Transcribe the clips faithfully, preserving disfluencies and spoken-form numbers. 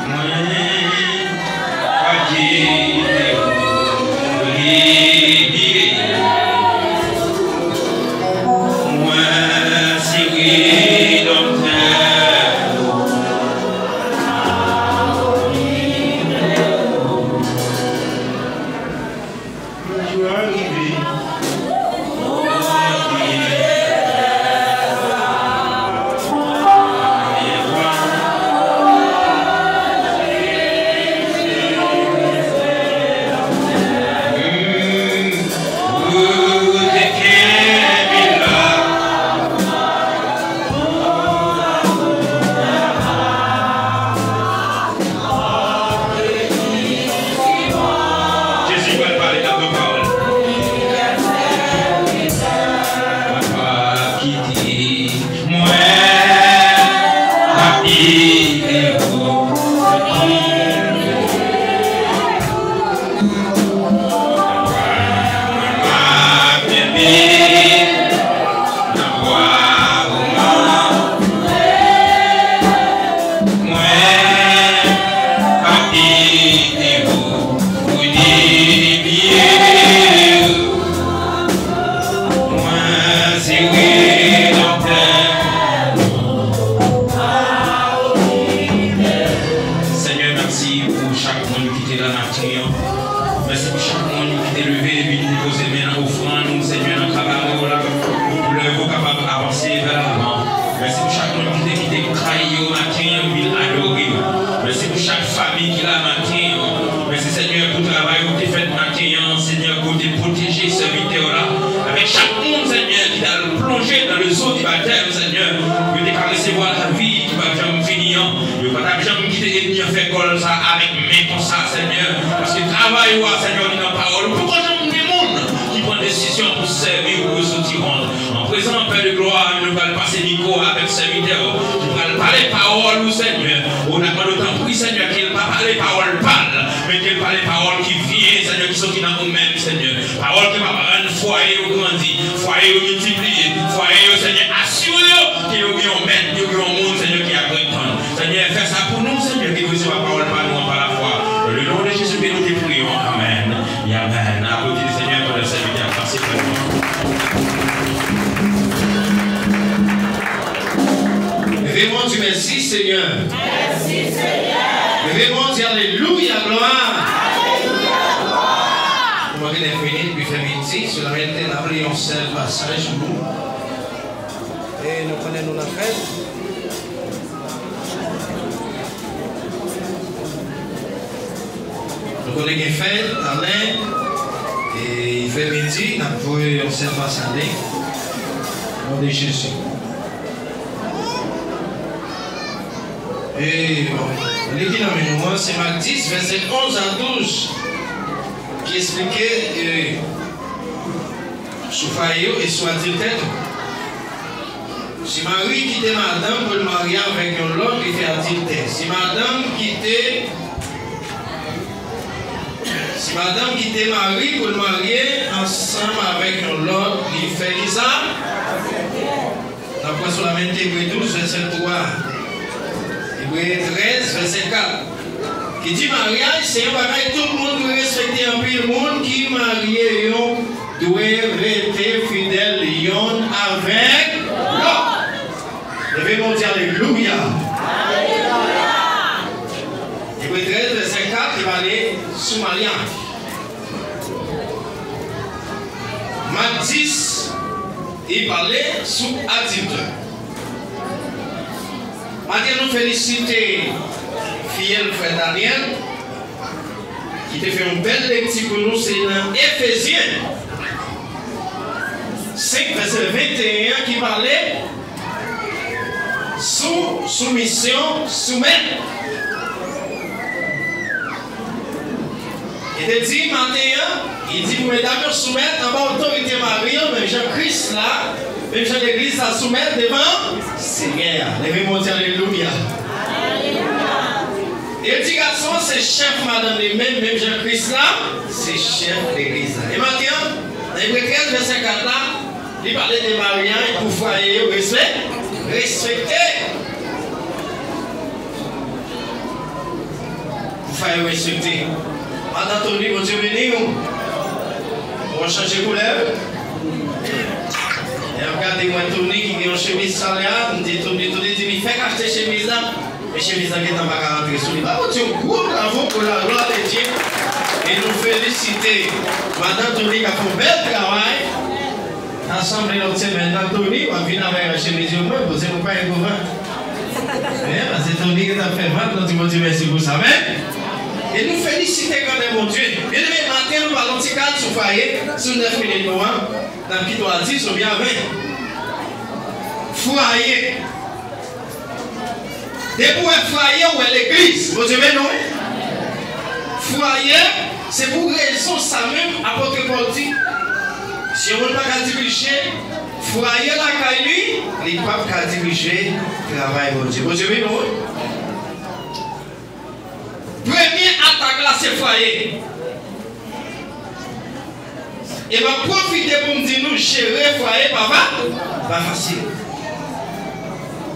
Mwen pa kite w bliye. Mwen se redanmtè ou. Jou a rive. Jezi pral pale nan yon pawòl. Papa, kite mwen abite ou. Mwen kenbe nan bwa ou an. Mwen pa kite ou, ou ni pye ou. Mwen se redanmtè ou. Senyè, mèsi pou chak moun ki te la maten an. Mèsi pou chak moun ki te leve epi ki te poze men nan ofrann ou, Senyè, nan kabare w la, pou lèv ou kapab avanse vè lavan. Mèsi pou chak moun ki te kite kay yo maten an vin adore w. Mèsi pou chak fanmi ki la maten an. Mèsi, Senyè, pou travay ou te fèt maten an, Senyè, ke w te pwoteje sèvitè w la. Avèk chak moun, Senyè, ki t al plonje dans les eaux du baptême, Senyè, yo te ka resevwa lavi ki p ap janm fini an. Yo pa t ap janm kite ènmi an fè gòl sa avèk men konsa, Senyè. Paske travay ou a, Senyè, li nan pawòl ou. Poko janm gen moun ki pran desizyon pou sèvi ou, pou yo soti wont. An prezan, Pè de glwa, nou pral pase mikwo a avèk sèvitè ou, ki pral pale pawòl ou, Senyè. Ou n ap mande w tanpri, Senyè, ke l pa pale pawòl pa l, men ke l pale pawòl ki vyen, Senyè, ki soti nan ou menm, Senyè. Pawòl ki p ap rann fwaye yo grandi, fwaye yo miltipliye, fwaye yo, Senyè, asire yo ke yo gen yon mèt, yo gen yon moun, Senyè, ki ap ret tann. Senyè, fè sa pou nou, Senyè, ke nou resevwa pawòl pa nou an pa lafwa. Dans le nom de Jésus que nous te prions. Amen et amen. Aplodi le Senyè pandan sèvitè a pase pou nou. Leve men w, di mèsi, Senyè. Mèsi, Senyè. Leve men w, di alelouya, glwa. Alelouya, glwa. Nou manke nèf minit pou fè midi, solamente n ap li yon sèl pasaj pou nou. E nou konnen nou nan fèt. Nou konnen gen fèt talè, e fè midi, n ap voye yon sèl pasaj ale. Non de Jezi. E, bon, li ki nan men nou an, se Mak dis, vèsè onz a douz, ki esplike, e, sou fwaye yo e sou adiltè tou. Si mari kite madanm pou l marye avèk yon lòt, li fè adiltè. Si madanm kite, si madanm kite mari pou l marye ansanm avèk yon lòt, li fè kisa? N ap pran solamente Ebre douz, vèsè twa. Ebre trèz, vèsè kat. Ki di maryaj se yon bagay tout moun dwe respekte, anpil moun ki marye yo dwe rete fidèl yonn avèk lòt. Leve men w, di alelouya. Ebre trèz, vèsè kat, ki pale sou maryaj. Mak dis, li pale sou adiltè. Maten nou felisite fiyèl frè Daniel, ki te fè yon bèl lekti pou nou, se nan Efezyen senk, vèsè venteyen an, ki pale sou soumisyon, soumèt. Li te di maten an, li di pou medam yo soumèt anba otorite mari yo, menm jan Kris la, menm jan legliz la soumèt devan Senyè a. Leve men w, di alelouya. Li di gason an se chèf madanm li, menm, menm jan Kris la se chèf legliz la. E maten an, nan Ebre trèz, vèsè kat la, li pale de maryaj pou fwaye yo respe-, respekte. Fwaye respekte. Madan Tony, Bondye beni w. Ou chanje koulè. Lè m gade, m wè Tony ki gen yon chemiz sale a, m di Tony, Tony di li fèk achte chemiz la. Men chemiz la gentan pa ka rantre sou li. Ba Bondye yon gwo bravo pou la gloire de Dieu. E nou felisite Madan Tony k ap fè yon bèl travay. Sa sanble lòt semèn nan, Tony, w ap vin avèk yon chemiz yo, mwen, poze mwen pa gen gwo vant. Men, paske Tony gentan fè vant, nou di Bondye mèsi pou sa. Men, e nou felisite grandè Bondye. Byeneme, maten, nou pale yon ti kad sou fwaye, sou nèf minit nou an, n ap kite w a dis oubyen a ven. Fwaye. Depi w wè fwaye, w wè legliz. Bondye beni w, wi. Fwaye, se pou rezon sa menm apot Pòl di, si yon moun pa ka dirije fwaye lakay li, li p ap ka dirije travay Bondye. Bondye beni w, wi. Premye atak la, se fwaye. E m ap pwofite pou m di nou, jere fwaye pa fa-, pa fasil.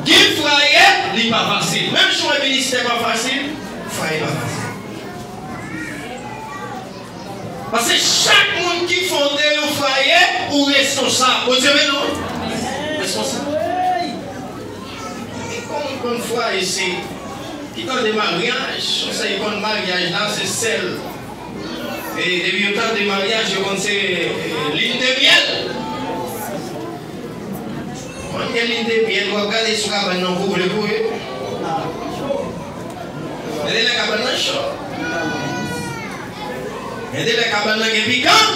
Gen fwaye, li pa fasil. Menm jan w wè ministè pa fasil, fwaye pa fasil. Paske chak moun ki fonde yon fwaye, ou responsab. Bondye beni w. Responsab. Kòman konn fwaye se ki tande maryaj, ou se konn maryaj la, se sèl. E depi yo tande maryaj, yo konn se, e, lin de myèl. Konn gen lin de myèl, w ap gade sou kabann nan, ou vle kouri. Gen de lè kabann nan cho. Gen de lè kabann nan gen pikan.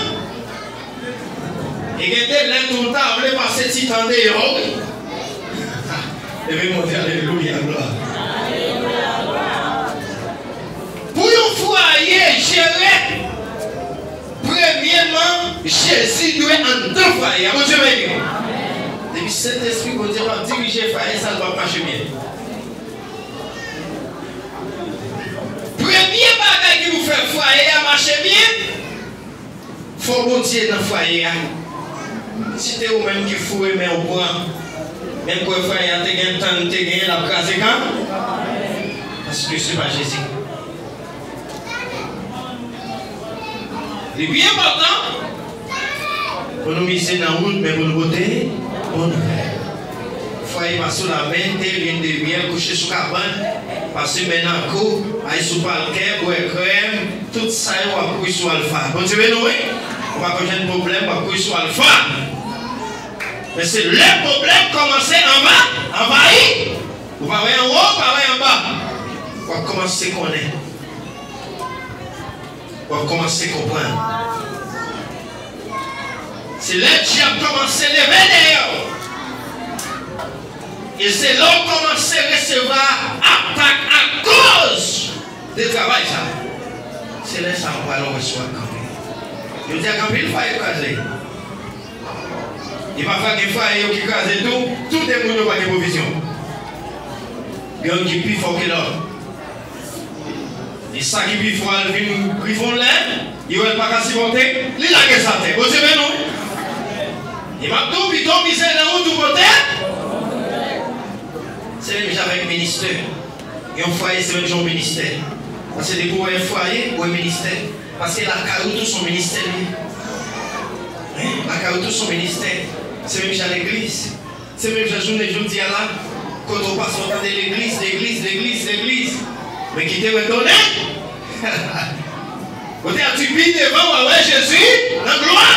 E gen de lè tou w ta vle pase ti tan deyò, wi. Epi monte, alelouya, glwa. Pou yon fwaye jere, premyeman, Jezi dwe anndan fwaye a. Bondye beni w. Depi Sentespri Bondye p ap dirije fwaye sa, l p ap mache byen. Premye bagay ki pou fè fwaye a mache byen, fò Bondye nan fwaye a. Si te ou menm ki foure men w pran, men kwè fwaye a te gen tan, te gen, l ap kraze kan. Paske se pa Jezi. Li pi enpòtan pou nou mize nan wout, men pou nou pote bon nouvèl. Fwaye pa sou lamen, te lin de myèl, kouche sou kabann, pase men nan kou, ay sou palkè, bwè krèm, tout sa yo w ap kouri sou Alfa. Bondye beni w, wi. Ou pa konn jwenn pwoblèm, w ap kouri sou Alfa. Men se lè pwoblèm kòmanse anva, anvayi. Ou pa wè anwo, ou pa wè anba. W ap kòmanse konnen. W ap kòmanse konprann. Se lè dyab kòmanse leve dèyè w. E se lè w kòmanse resevwa atak akoz de travay sa. Se lè sa w pral wè si w ap kanpe. Yo di ak anpil fwaye kraze. E pafwa gen fwaye yo ki kraze tou, tou de moun yo pa gen pwovizyon. Gen youn ki pi fò ke lòt. E sa ki pi fò a, l vin rive yon lè, li wè l pa ka sipòte, li lage sa atè. Bondye beni w. E m ap di w, pito w mize nan wout ou pote. Se menm jan avèk ministè. Yon fwaye se menm jan yon ministè. Paske depi w wè fwaye, w wè ministè. Paske lakay ou tou se yon ministè li ye. Wi, lakay ou tou se yon ministè. Se menm jan legliz. Se menm jan jounen jodi a la, kote w pase w tande legliz, legliz, legliz, legliz. Men kite w etone. Kote a di pi devan w a wè Jezi nan glwa l.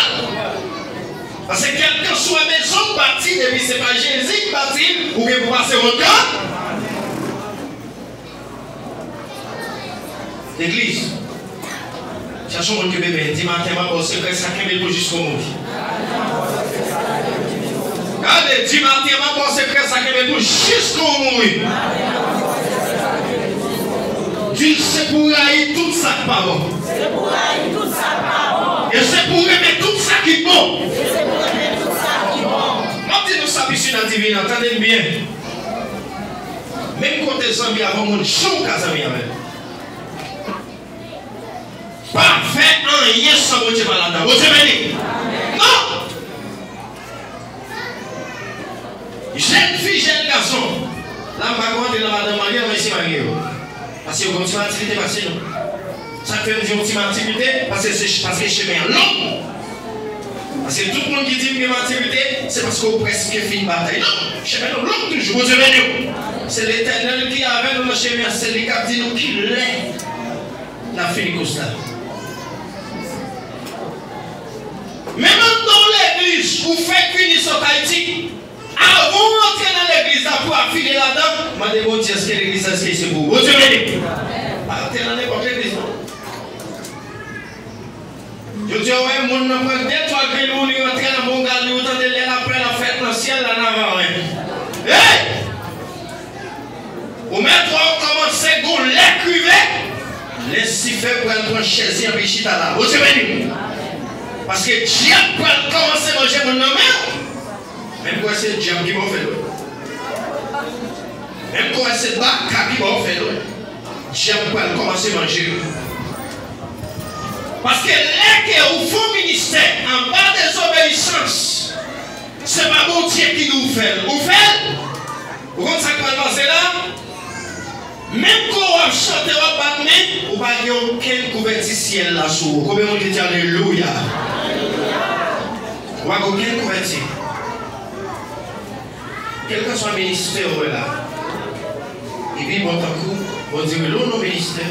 Paske kèlkanswa mezon w bati, depi se pa Jezi k bati l, ou gen pou pase wont kan. Legliz, chache yon moun ki bebe, di maten m ap ba w sekrè sa, kenbe l pou jiske w mouri. Gade, di maten m ap ba w sekrè sa, kenbe l pou jiske w mouri. Di l se pou w rayi tout sa k pa bon. Se pou w rayi tout sa k pa bon. E se pou w renmen tout sa ki bon. E se pou w renmen tout sa ki bon. M ap di nou sa, Piscina Divina, tande m byen. Menm kote zanmi avè yon moun, jan w ka zanmi avè l. Pa fè anyen san Bondye pa ladan. Bondye beni. Non! Jèn fi, jèn gason. La, m pa ka antre nan madanm marye, nan mesye marye yo. Paske yo gen yon ti matirite pase nou. Sa k fè m di yon ti matirite, paske se, paske chemen an long. Paske tout moun ki di m gen matirite, se paske w prèske fin batay. Non, chemen nou long toujou. Bondye beni w. Se Letènèl ki avè nou nan chemen an, se li k ap di nou kilè n ap fini kous la. Menm anndan yon legliz, ou fèk vini sot Ayiti, avan w rantre nan legliz la pou afile ladan, mande Bondye èske legliz la èske se pou ou. Bondye beni. Pa rantre nan nenpòt legliz non. Jodi a, w wè moun nan pran de twa grenn wou, li rantre nan bon gad li, ou tande lè lapè l ap fèt nan syèl la, Navawen. Hey! Ou mèt wè w kòmanse gon lè k rive, Lisifè pral pran chèz li anpi chita la. Bondye beni w. Paske dyab pral kòmanse manje moun nan men w. Menm kwè se dyab ki ba w fè l wè. Menm kwè se baka ki ba w fè l wè. Dyab pral kòmanse manje w. Paske lè ke ou fè yon ministè anba dezobeyisans, se pa Bondye ki di w fè l. Ou fè l? Ou konn sa k pral pase la? Menm ke w ap chante, w ap bat men, ou pa gen okenn kouvèti syèl la sou ou. Konbyen moun ki di alelouya? Ou pa gen okenn kouvèti. Kèlkanswa ministè ou wè la, li pi bon tankou Bondye rele w nan ministè,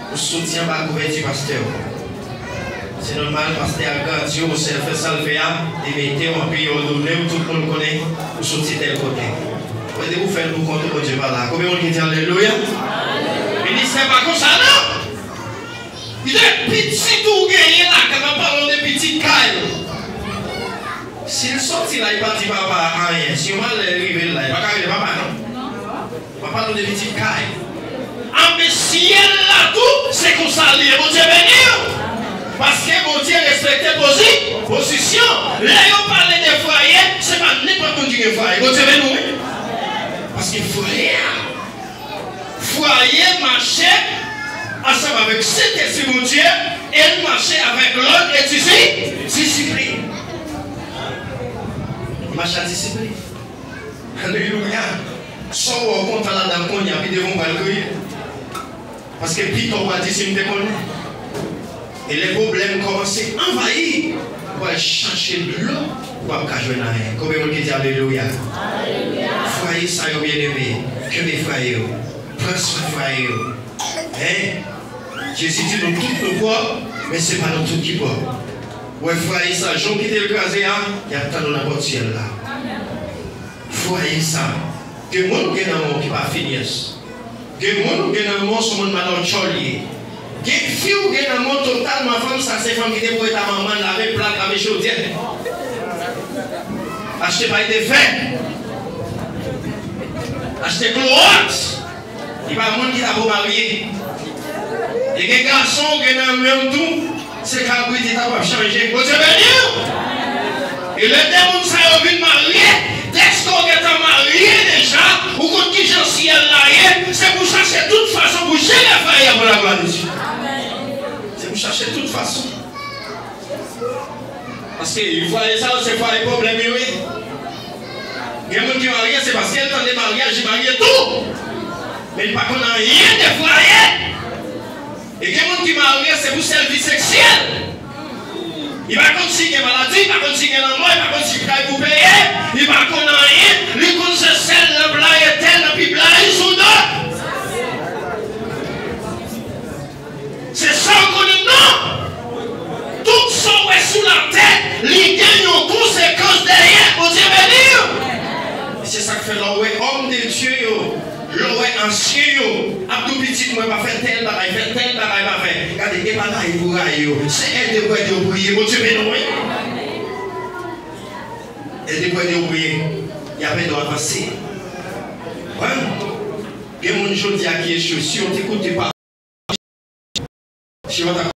ou soti anba kouvèti pastè w. Se nòmal, pastè a grandi w, ou sèl fè sa l fè a, li mete w anpi li òdone w, tout moun konnen ou soti tèl kote. Ou wè depi w fè l pou kont ou, Bondye pa la. Konbyen moun ki di alelouya? Ministè pa konsa non! Li dwe pitit ou genyen lakay, m ap pale w de pitit kay ou. Si l soti la, li pa di papa a anyen. Si yon malè rive l la, li pa ka rele papa non. M ap pale w de pitit kay. Anben syèl la tou, se konsa l ye. Bondye beni w. Paske Bondye respekte pozi-, pozisyon. Lè yo pale de fwaye, se pa nenpòt moun ki gen fwaye. Bondye beni w wi. Paske fwaye a, fwaye mache ansanm avèk Sentespri Bondye e l mache avèk lòd e disi-, disiplin. Li mache ak disiplin. Alelouya! Sa w wè w kontan ladan l kounye a, pi devan w pral kriye. Paske pita w pral di si m te konnen. E lè pwoblèm kòmanse anvayi, ou pral chache dlo, ou p ap ka jwenn anyen. Konbyen moun ki di alelouya? Fwaye sa yo, byeneme, kenbe fwaye yo. Pran swen fwaye yo. Hein? Jezi di nou tout nou pwòp, men se pa nou tout ki pwòp. Ou wè fwaye sa, jan w kite l kraze a, y ap tann ou nan pòt syèl la. Fwaye sa. Gen moun ou gen nan men w ki pa finyès. Gen moun ou gen nan men w se yon moun malòtchòl li ye. Gen fi ou gen nan men w totalman fanm sa se fanm ki te pou ret a manman l, lave plat, lave chodyè. Achte pay de fè. Achte klowòks. Li pa moun ki ta pou marye. E gen gason ou gen nan men w tou, se kabrit li ta pral chanje. Bondye beni w! E lè de moun sa yo vin marye, dèske w gentan marye deja, ou konn kijan syèl la ye, se pou chache tout fason pou jere fwaye a pou laglwa de Dye. Se pou chache tout fason. Paske fwaye sa yo se fwaye pwoblèm yo ye. Gen moun ki marye, se paske l tande maryaj, li marye tou. Men li pa konn anyen de fwaye. E gen moun ki marye, se pou sèl vi seksyèl. Li pa konn si gen maladi, li pa konn si gen lanmò, li pa konn si kay pou peye, li pa konn anyen. Li konn se sèl lanp la etèn, anpi blayi sou do. Se sa w konnen non? Tout sa w wè sou latè, li gen yon konsekans dèyè. Bondye beni w! E se sa k fè lè w wè òm de Dye yo, lè w wè ansyen yo ap di w pitit mwen pa fè tèl bagay, fè tèl bagay pa fè. Gade, e pa rayi pou rayi yo. Se ède pou ède yo priye. Bondye beni w wi. Ède pou ède yo priye. Y ap ede w avanse. Konprann? Gen moun jodi a ki echwe. Si yo te koute pa Si yo t ap,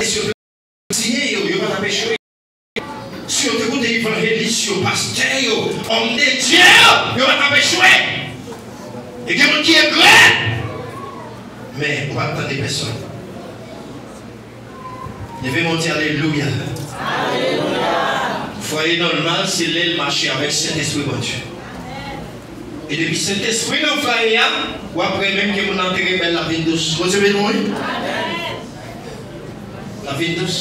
si yo te kontinye yo, yo pa t ap echwe. Si yo te koute evanjelis yo, pastè yo, òm de Dye yo, yo pa t ap echwe. E gen moun ki egle, men ou pa t tande pèsonn. Leve men w di alelouya. Fwaye nòmal se lè l mache avèk Sentespri Bondye. E depi Sentespri nan fraye a, w ap wè menm ke moun nan te rebèl, l ap vin dous. Bondye beni w, wi. L ap vin dous.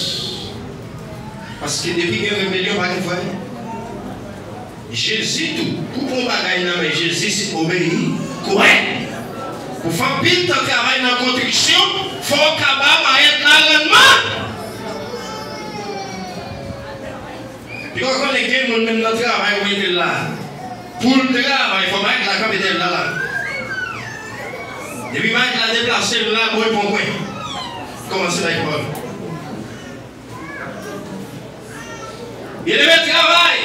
Paske depi gen rebelyon, pa gen fraye. Jezi tou, pou pran yon bagay nan men Jezi, se obeyi, kwè. Pou fè anpil tan travay nan konstriksyon, fò w kaba mayèt la rannman. Piga w konnen gen moun menm nan travay ou mete l la. Pou l travay, fò mayèt la kanpe dèyè l la la. Depi mayèt la deplase l la, bon, l pran kwen. Kòmanse bay pawòl. Byeneme, travay,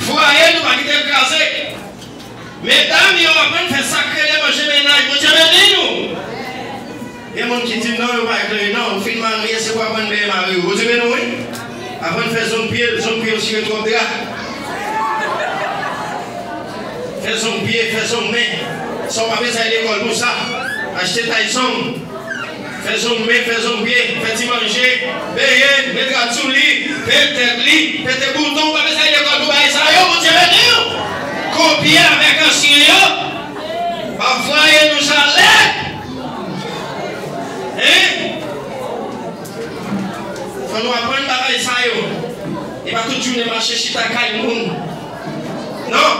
fwaye nou pa kite l kraze. Medam yo, aprann fè sa k rele manje mennaj. Bondye beni nou. Gen moun ki di m, "Non, yo pa eklere, non. Ou fin marye, se pou aprann benyen mari w." Bondye beni w, wi. Aprann fè zong pye, zong pye w chire twòp dra. Fè zong pye, fè zong men. Sa w pa bezwen al lekòl pou sa. Achte tay zong. Fè zong men, fè zong pye, fè ti manje, benyen, met rad sou li, pent tèt li, pete bouton, pa bezwen lekòl pou bagay sa yo, Bondye beni w. Kopye avèk ansyen yo, pa fwaye nou chalè. Hein? Fò nou aprann bagay sa yo. E pa tout jounen mache chita kay moun. Non,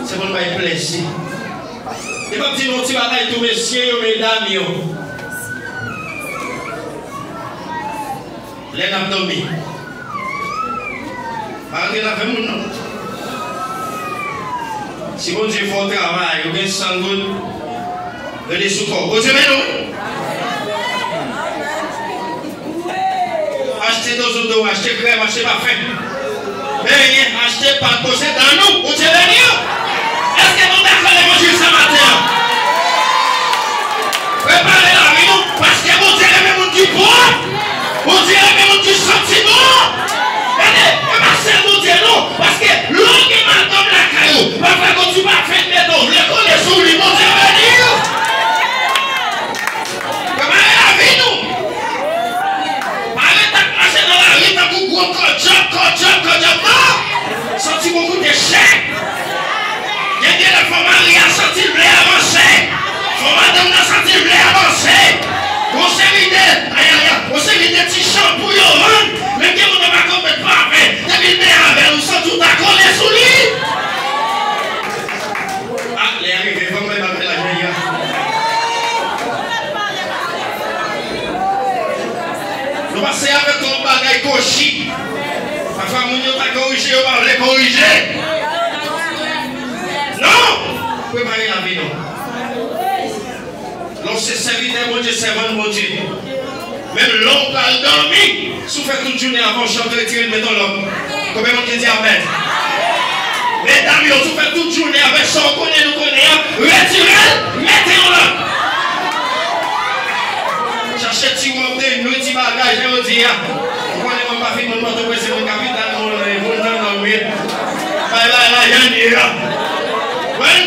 se pou n bay plezi. Li p ap di nou yon ti bagay tou, mesye yo, medam yo. Lè n ap dòmi, pa rantre nan afè moun, non. Si Bondye fè w travay, ou gen san goud, rele sou kò w. Bondye beni w. Achte dozodoran, achte krèm, achte pafen. Benyen, achte pat, bwose dan nou. Bondye beni w. Èske nou dakò levanjil sa maten an? Prepare lavi nou, paske Bondye renmen moun ki pwòp. Bondye renmen moun ki santi bon. Gade, e pa sèl Bondye non, paske lè w gen madanm lakay ou, pa fè konn ti pafen mete w vle kole sou li, Bondye beni w. Prepare lavi nou. Pa ret ap mache nan lari tankou gwo kòdjòb, kòdjòb, kòdjòb, non! Santi bon koute chè. Gen de lè fò mari a santi l vle avanse. Fò madanm nan santi l vle avanse. Gon seri de, ayaya, gon seri de ti chanpou yo vann. Men gen moun nan pa konprann pa vre. Depi l benyen avè l, ou santi w ta kole sou li. Ah, lè a rive, fò m bay bagay la jodi a. Nou pase avèk twòp bagay kochi. Pafwa moun yo ta korije, yo pa vle korije. Non! Prepare lavi nou. Lè w se sèvitè Bondye, sèvant Bondye, menm lè w pral dòmi, si w fè tout jounen avan w chante, retire l, met yon lòt. Konbyen moun ki di amèn? Medam yo, si w fè tout jounen avèk sa w konnen nou konnen an, retire l, mete yon lòt. Chache ti wòb de nuit, ti bagay, jan yo di a. Ou konnen mwen pa fin moun Pòtoprens, se moun kapital, moun, moun nan nòm ye. Bay bagay la jan l ye a. Wi.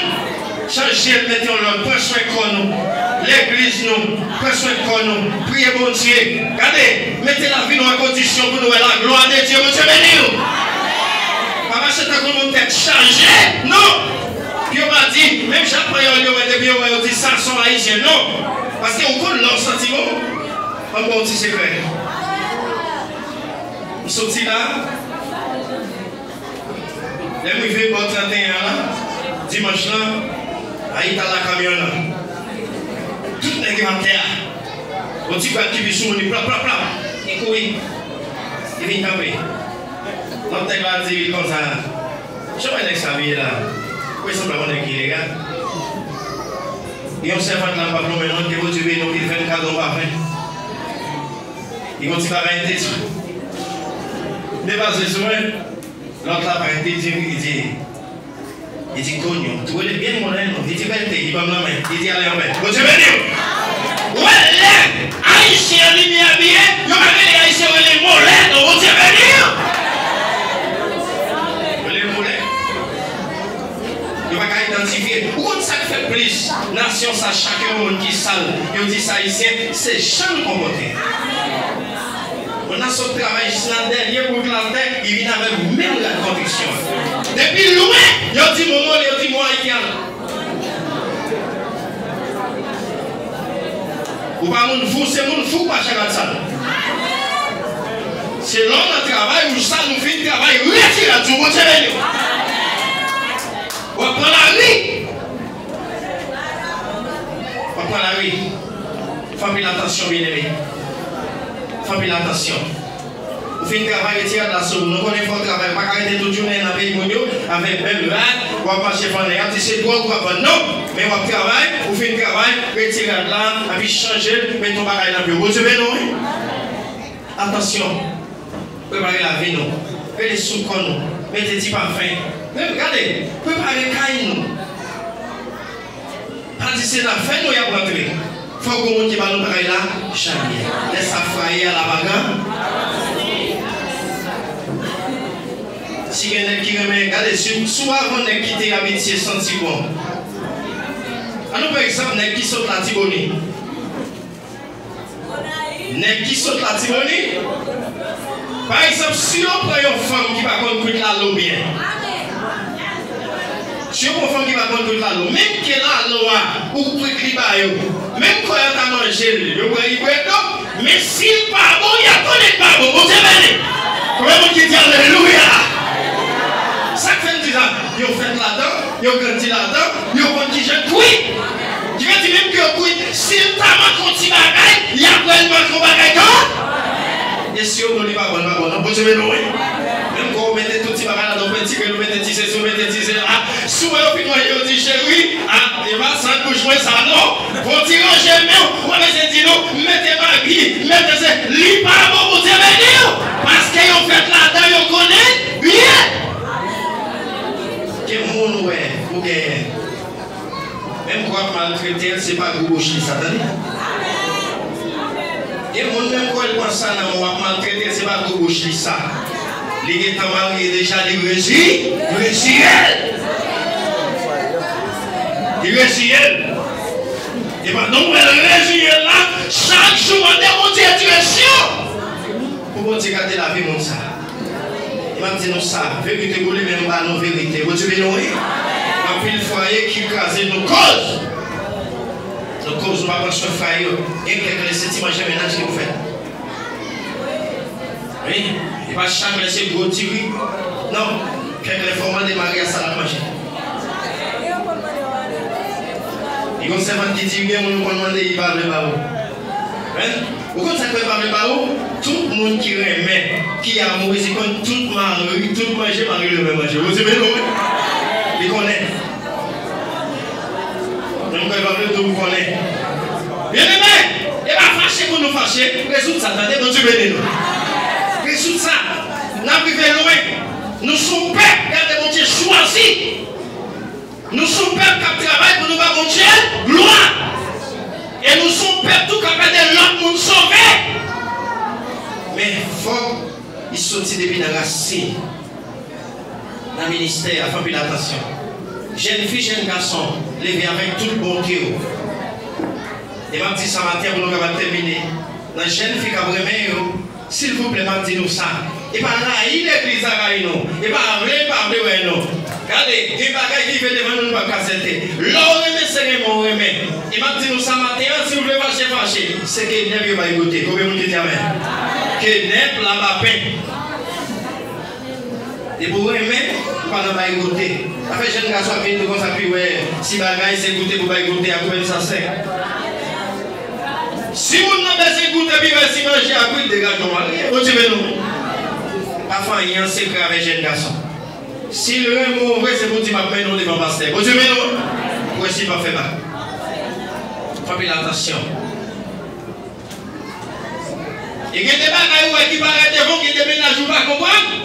Chanje l, mete yon lòt, pran swen kò nou, legliz nou, pran swen kò nou, priye Bondye. Gade, mete lavi nou an kondisyon pou nou wè laglwa de Dye. Bondye beni w. Pa mache tankou moun tèt chaje, non. Pou yo pa di, menm jan Panyòl yo wè, depi yo wè, yo di sa se yon Ayisyen, non. Paske ou konn lè w santi bon, ann ba w ti sekrè. M soti la, lè m rive bò trannteyen an la, dimanch lan, Ayita la kamyon an. Tout nèg yo atè a. Yon ti frè ki vin sou moun, li plap, plap, plap. Li kouri. Li vin kanpe. Lòt nèg la di li konsa, "Jan wè nèg sa ye la? Ou sanble yon nèg ilegal." Gen yon sèvant la, m p ap nonmen non, ke Bondye beni w, ki te fè m kado yon pafen. Li gen yon ti bagay li te di. M te baze sou mwen. Lòt la pa gen, li di, li di, li di, "Konyo, tou rele byen mwen non." Li di, "Bèlte," li ban m lanmen, li di, "Ale anmè." Bondye beni w. Ou wè lè Ayisyen an li byen abiye, yo pa rele Ayisyen, yo rele mole non. Bondye beni w. Rele mole. Yo pa ka idantifye. Ou konn sa k fè plis nasyon sa, chak yon moun ki sal, yo di se Ayisyen, se jan l konpòte. Moun nan sot travay jis nan dènye bout latè, li vin avèk menm rad konstriksyon an. Depi lwen, yo di mwen mole, yo di mwen ayisyen. Ou pa moun fou, se moun fou pa chak rad sa non. Se lè w nan travay, ou sal, ou fin travay, retire rad sou, Bondye beni w. W ap pran lari. W ap pran lari. Fè anpil atansyon, byeneme. Fè anpil atansyon. Ou fin travay, retire rad la sou ou. Nou konnen fò w travay. Ou pa ka rete tout jounen nan peyi moun yo avèk bèl rad, w ap mache flannen. Y ap di se dwòg w ap vann. Non! Men w ap travay, ou fin travay, retire rad la, epi chanje l, mete yon bagay nan pye w. Bondye beni w, wi. Atansyon. Prepare lavi nou. Rele sou kò nou. Mete ti pafen. Men gade, prepare kay nou. Pa di se nan fè nou y ap rantre. Fòk gon moun ki ba nou bagay la, jan l ye. Lè sa fraye a la pa gran. Si gen nèg ki renmen, gade, si, si w avè yon nèg ki te abitye santi bon. An nou pran egzanp nèg ki sot Latibonit. Nèg ki sot Latibonit. Pa egzanp, si yo pran yon fanm ki pa konn kwit lalo byen, si yo pran yon fanm ki pa konn kwit lalo, menm ke lalo a, ou kwit li ba yo, menm kò yo ta manje l, yo pran li bwè dlo, men si l pa bon, y ap konnen l pa bon. Bondye beni. Konbyen moun ki di alelouya? Sa k fè m di sa? Yo fèt ladan, yo grandi ladan, yo konn kijan kwit. Ki vle di menm ke yo kwit, si l ta manke yon ti bagay, y ap wè l manke yon bagay tou. E si yo bon, li pa bon, li pa bon non. Bondye beni w, wi. Menm kò w mete tout ti bagay ladan, w penti kè l, w mete ti sesi, w mete ti sela. Si w wè yo fin manje, yo di, cheri, a, e pa sant bouch mwen sa non. Fò w ti ranje men w, w ap eseye di nou, mete magi, mete se, li pa bon, Bondye beni w. Paske yo fèt ladan, yo konnen byen. Gen moun ou wè, ou genyen. Menm ke w ap maltrete l, se pa gwo bouch li sa, tande. Gen moun menm ke w pran sa nan men w, w ap maltrete l, se pa gwo bouch li sa. Li gentan marye deja, li rezi, reziye l. Li reziye l. E pandan w wè l reziye l la, chak jou mande Bondye direksyon. Pou Bondye gade lavi moun sa. E m ap di nou sa, verite boule, men m ba nou verite. Bondye beni w, wi. Anpil fwaye ki kraze nou koz. Nou koz nou pa pran swen fwaye yo. Gen kèk lè se ti manje mennaj ki pou fèt. Wi, e pa chak lè se gwo diri. Non, kèk lè fò w mande mari a sa l ap manje. Gen yon sèvant ki di, gen moun ou konn mande, li pa vle ba ou. Hein? Ou konn sa k fè l pa vle ba ou? Tout moun ki renmen, ki amourèz, li konn tout mari, tout manje mari l renmen manje. Bondye beni w, wi. Li konnen. Menm kan li pa vle di w, li konnen. Byeneme, e pa fache pou nou fache. Rezoud sa, tande, Bondye beni nou. Rezoud sa. N ap rive lwen. Nou se yon pèp, gade Bondye chwazi. Nou se yon pèp k ap travay pou nou ba Bondye glwa. E nou se yon pèp tou k ap ede lòt moun sove. Men fòk li soti depi nan rasin. Nan ministè a, fè anpil atansyon. Jèn fi, jèn gason, leve avèk tout bonte w. E m ap di sa maten pou nou kapab tèmine. Nan jèn fi k ap renmen yo, silvouplè, m ap di nou sa. E pa rayi legliz la rayi nou. E pa vle, pa vle wè nou. Gade, gen bagay ki rive devan nou, nou p ap ka aksepte. Lè w renmen, se renmen w renmen. E m ap di nou sa maten an, si w vle fache, fache. Se kenèp yo bay goute. Konbyen moun ki di amèn? Kenèp la pa pen. Depi w renmen, ou pa nan bay goute. Afè jèn gason ap vin tou konsa, pi wè ti bagay, se goute pou bay goute, ak menm sa sèk. Si moun nan bezwen goute, pi wè si manje a kwit, degaje w ale. Bondye beni w. Pa fè anyen an sekrè avèk jèn gason. Si l renmen w vre, se pou di m ap mennen w devan pastè. Bondye beni w. Pou wè si l p ap fè bak. Fè anpil atansyon. E gen de bagay ou wè ki parèt devan w, gen de mennaj ou pa konprann.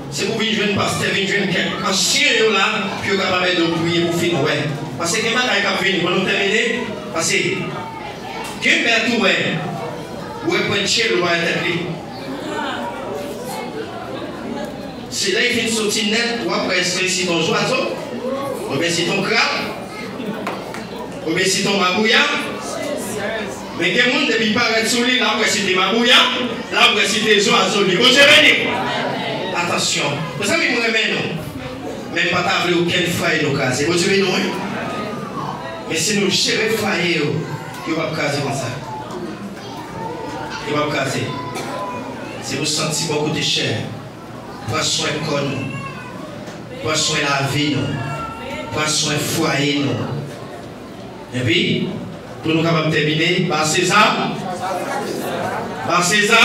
Se pou vin jwenn pastè, vin jwenn kèk ansyen yo la, pou yo kapab ede w priye pou w fin wè. Paske gen bagay k ap vini, pou nou tèmine, paske gen bèt ou wè, ou wè pwent je l, ou pa wè tèt li. Se lè l fin soti nèt, w ap wè èske se yon zwazo, oubyen se yon krab, oubyen se yon mabouya. Men gen moun, depi l parèt sou li, l ap wè si te mabouya, l ap wè si te zwazo li. Bondye beni w. Atansyon. Mezanmi, m renmen nou. Men m pa ta vle okenn fwaye nou kraze. Bondye beni w, wi. Men si nou jere fwaye yo, Yo p ap kraze konsa. Yo p ap kraze. Se pou santi bò kote chè. Pran swen kò nou. Pran swen lavi nou. Pran swen fwaye nou. Epi, pou nou kapab tèmine, ba Seza. Ba Seza.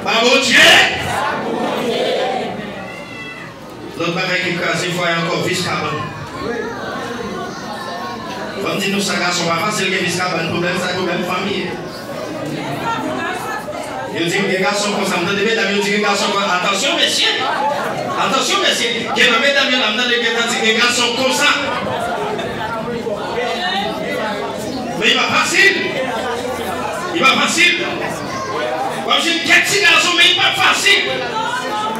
Ba Bondye. Lòt bagay ki kraze fwaye ankò, vis kabann. Fò m di nou sa, gason pa fasil gen vis kabann, pwoblèm sa, pwoblèm fanmi ye. Yo di m gen gason konsa, m tande medam yo di gen gason konsa. Atansyon, mesye! Atansyon, mesye! Gen nan medam yo la, m tande yo gentan di gen gason konsa. Men li pa fasil. Li pa fasil. W ap jwenn kèk ti gason, men li pa fasil.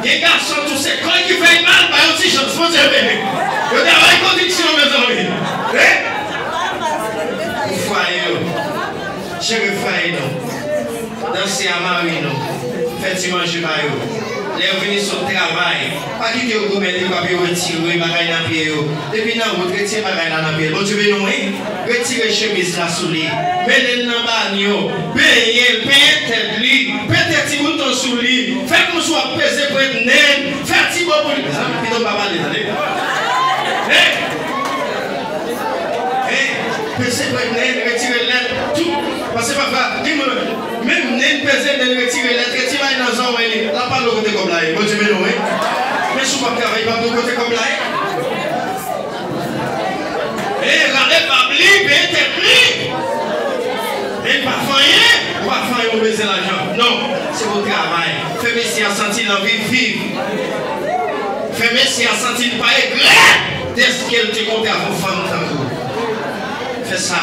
Gen gason tou, se kò l ki fè l mal, ba yo ti chans, Bondye beni. Yo travay konviksyon, mezanmi. Wi. Pou fwaye yo. Jere fwaye nou. Danse a mari nou. Fè ti manje ba yo. Lè yo vini sot travay, pa kite yo goumen, li p ap yo retire bagay nan pye yo. Depi nan wout, retire bagay la nan pye l. Bondye beni w, wi. Retire chemiz la sou li. Mennen l nan banyo. Benyen l, benyen tèt li. Pete ti bouton sou li. Fè kòmsi w ap peze pwent nen l. Fè ti bo pou li. Mezanmi, pito m pa pale, tande. Hey! Hey! Peze pwent nen l, retire lèt, tout. Paske pafwa, gen moun, menm nen l peze, nen l retire lèt, retire bagay nan zòrèy li. L ap pale w kote kòb la ye. Bondye beni w, wi. Men si w p ap travay, li p ap di w kote kòb la ye. E rale bab li, benyen tèt li. E pa fè anyen, ou pa fè anyen, ou bezwen lajan. Non, se pou travay. Fè mesye a santi l anvi viv. Fè mesye a santi l pa egrè dèske l te kontre avè yon fanm tankou w. Fè sa.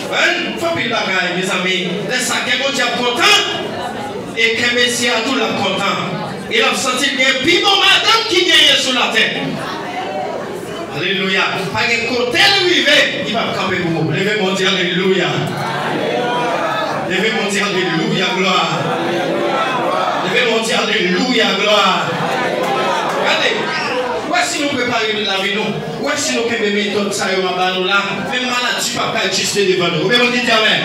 Fè anpil bagay, mezanmi. Lè sa, kè Bondye ap kontan, e kè mesye a tou l ap kontan. E l ap santi l gen pi bon madanm ki genyen sou latè. Alelouya. Pa gen kote l rive, li p ap kanpe pou ou. Leve men w, di alelouya. Leve men w, di alelouya, glwa. Leve men w, di alelouya, glwa. Gade, ou wè si nou prepare lavi nou, ou wè si nou kenbe metòd sa yo m ap ba nou la, menm maladi p ap ka egziste devan nou. Konbyen moun ki di amèn?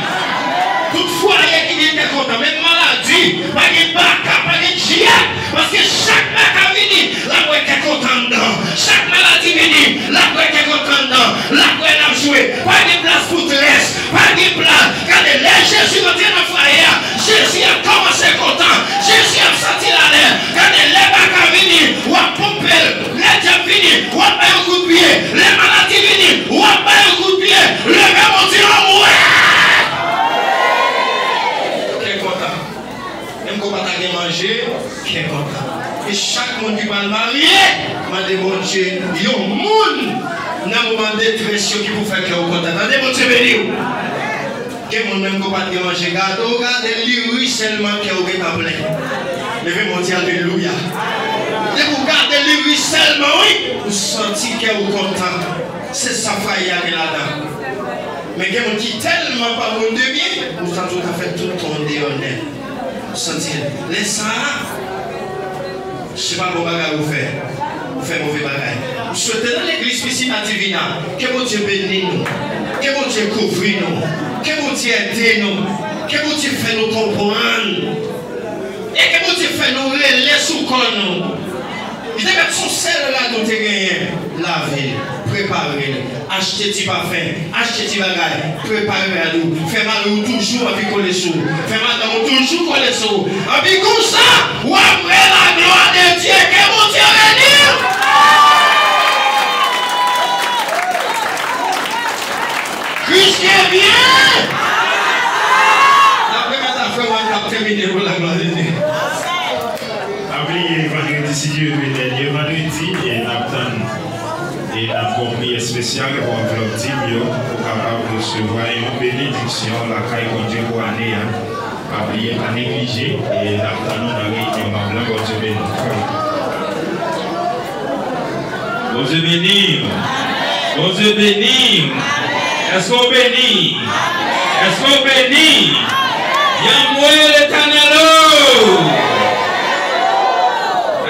Tout fwaye ki gen kè kontan, menm maladi, pa gen baka, pa gen djiyèt, paske chak baka vini, l ap wè kè kontan anndan. Chak maladi vini, l ap wè kè kontan anndan. L ap wè n ap jwe. Pa gen plas pou très. Pa gen plas. Gade, lè Jezi rantre nan fwaye a, Jezi ap kòmanse kontan. Jezi ap santi l alèz. Gade, lè baka vini, w ap ponpe l. Lè dyab vini, w ap bay yon kout pye. Lè maladi vini, w ap bay yon kout pye. Leve men w, di anmwey! Kè kontan. Menm ke w pa ta gen manje, kè kontan. E chak moun ki pral marye, mande Bondye yon moun nan moman detrès yo ki pou fè kè w kontan. Tande, Bondye beni w. Gen moun menm ke w pa t gen manje, gade w gade l, li ri sèlman, kè w gentan plen. Leve men w, di alelouya. Depi w gade l, li ri sèlman, wi, ou santi kè w kontan. Se sa fwaye a gen ladan. Men gen moun ki tèlman pa moun de byen, ou santi w ta fè tout tan w deyò nèt. Ou santi l. Lè sa a, se pa bon bagay ou fè. Ou fè move bagay. M swete nan legliz Piscina Divina, ke Bondye beni nou. Ke Bondye kouvri nou. Ke Bondye ede nou. Ke Bondye fè nou konprann. E ke Bondye fè nou rele sou kò nou. Li te mèt se yon sèl rad ou te genyen. Lave l, prepare l, achte ti pafen, achte ti bagay, prepare rad ou, fè mari w toujou anvi kole sou ou, fè madanm ou toujou kole sou ou. Anpi konsa, w ap wè laglwa de Dye. Ke Bondye beni w! Kris gen byen! N ap remèt a frè Juan k ap tèmine pou laglwa de Dye. Pa bliye, vandredi, si Dye vle, dènye vandredi, e n ap tann, e n ap gon priyè espesyal pou anvlòp dim yo, pou kapab resevwa yon benediksyon lakay Bondye pou ane a. Pa bliye, pa neglije, e n ap tann nou nan reyinyon manm lan. Bondye beni. Bondye beni w. Bondye beni w. Èske w beni? Èske w beni? Di anmwey, Letènèl o!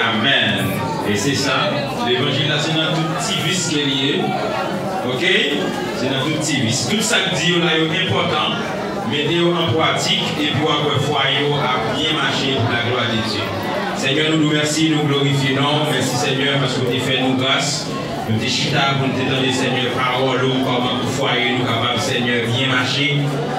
Amèn. E se sa, levanjil la se nan tout ti vis ke li ye. Oke? Se nan tout Aktivis. Tout sa k di yo la yo enpòtan, mete yo an pratik, epi w ap wè fwaye yo ap byen mache pou laglwa de Dye. Senyè, nou di w mèsi, nou glorifye non w. Mèsi, Senyè, paske w te fè nou gras. Nou te chita pou n te tande, Senyè, pawòl ou, kòman pou fwaye nou kapab, Senyè, byen mache.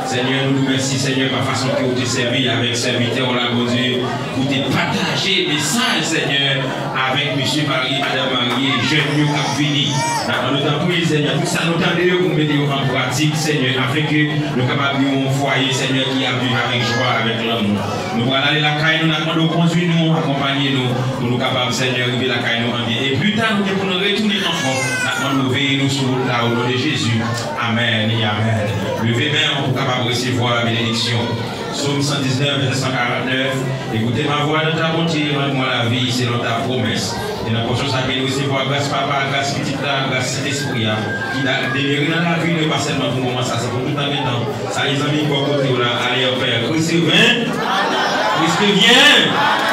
Senyè, nou di w mèsi, Senyè, pa fason ke w te sèvi avèk sèvitè w la, Bondye, pou te pataje mesaj, Senyè, avèk mesye marye, madanm marye, jèn yo k ap vini. N ap mande w tanpri, Senyè, tout sa nou tande yo, pou n mete yo an pratik, Senyè, afenke nou kapab yon fwaye, Senyè, ki ap viv avèk jwa, avèk lanmou. Nou pral ale lakay nou, n ap mande w kondwi nou, akonpanye nou, pou nou kapab, Senyè, rive lakay nou an byen. E pli ta, nou gen pou nou retounen ankò, n ap mande w veye nou sou wout la, o non de Jezi. Amèn e amèn. Leve men w pou w kapab resevwa benediksyon. Sòm san diznèf, vèsè san karantnèf. Écoute ma voix dans ta bonté, rends-moi la vie selon ta promesse. E nan pòsyon sa ke nou resevwa gras Papa, gras Pitit la, gras Sentespri a, ki da- demere nan lavi nou, e pa sèlman pou moman sa, se pou tout tan gen tan. Sa, mezanmi, bò kote w la, ale an pè. Kris revyen. Kris revyen.